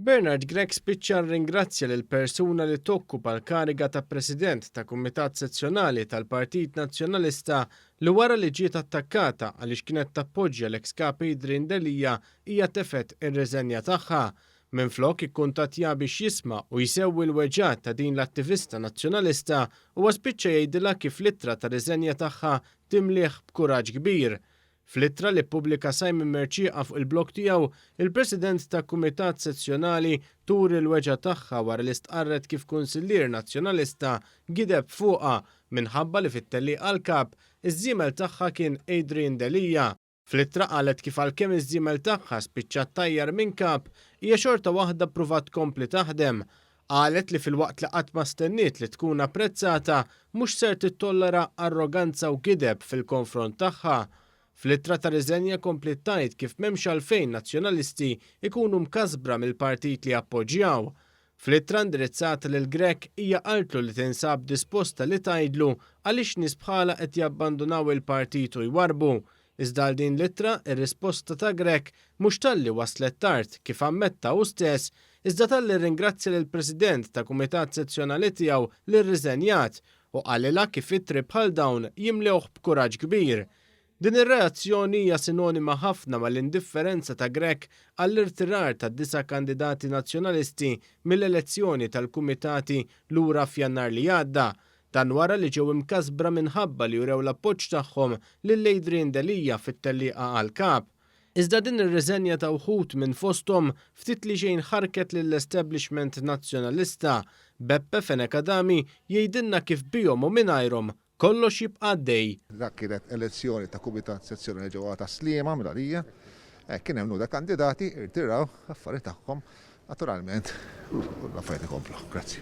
Bernard Grech spiċċa rringrazzja lill-persuna li tokkupa l-kariga ta' President ta' Kumitat Sezzjonali tal-Partit Nazzjonalista li wara li ġiet attakkata għaliex kienet tappoġġja l-eks Kap Adrian Delia hija tefgħet ir-riżenja tagħha. Minflok ikkuntattjaha biex jisma' u jsewwi l-weġgħat ta' din l-attivista Nazzjonalista huwa spiċċa jgħidilha kif l-ittra ta' riżenja tagħha timlieh b'kuraġġ kbir. Fl-ittra li ppubblika Simon Mercieca fuq il-blog tiegħu, il-President ta' Kumitat Sezzjonali turi l-weġgħa tagħha wara li stqarret kif kunsillier Nazzjonalista gideb fuqha minħabba li fit-tellieqa għall-Kap, iż-żiemel tagħha kien Adrian Delia. Fl-ittra qalet kif għalkemm iż-żiemel tagħha spiċċa ttajjar minn Kap, hija xorta waħda ppruvat tkompli taħdem. Qalet li filwaqt li qatt ma stenniet li tkun apprezzata, mhux ser tittollera arroganza u gideb fil-konfront tagħha. Fl-ittra ta' riżenja kompliet tgħid kif m'hemmx għalfejn Nazzjonalisti jkunu mkasbra mill-partit li jappoġġjaw. Fl-ittra indirizzata lil Grech hija qaltlu li tinsab disposta li tgħidlu għaliex nies bħalha qed jabbandunaw il-partit u jwarrbu. Iżda għal din l-ittra, ir-risposta ta' Grech mhux talli waslet tard, kif ammetta hu stess, iżda talli rringrazzja lill-President ta' Kumitat Sezzjonali tiegħu li rriżenjat u qalilha kif ittri bħal dawn jimlewh b'kuraġġ kbir. Din ir-reazzjoni hija sinonima ħafna mal-indifferenza ta' Grech għall-irtirar tad-disa' kandidati Nazzjonalisti mill-elezzjoni tal-Kumitati lura f'Jannar li għadda, Dan wara li ġew imkasbra minħabba li urew l-appoġġ tagħhom lil Adrian Delia fit-tellieqa għal Kap. Iżda din ir-riżenja ta' wħud minn fosthom ftit li xejn ħarrket lill-establishment Nazzjonalista, Beppe Fenech Adami jgħidilna kif bihom u mingħajrhom kollox jibqa' għaddej. Dak kienet elezzjoni ta' kumitat sezzjonali ġewwa Tas-Sliema mil-għalija. Kien hemm numru ta' kandidati irtiraw l-affari tagħhom naturalment u l-affarijiet ikomplu. Grazzi.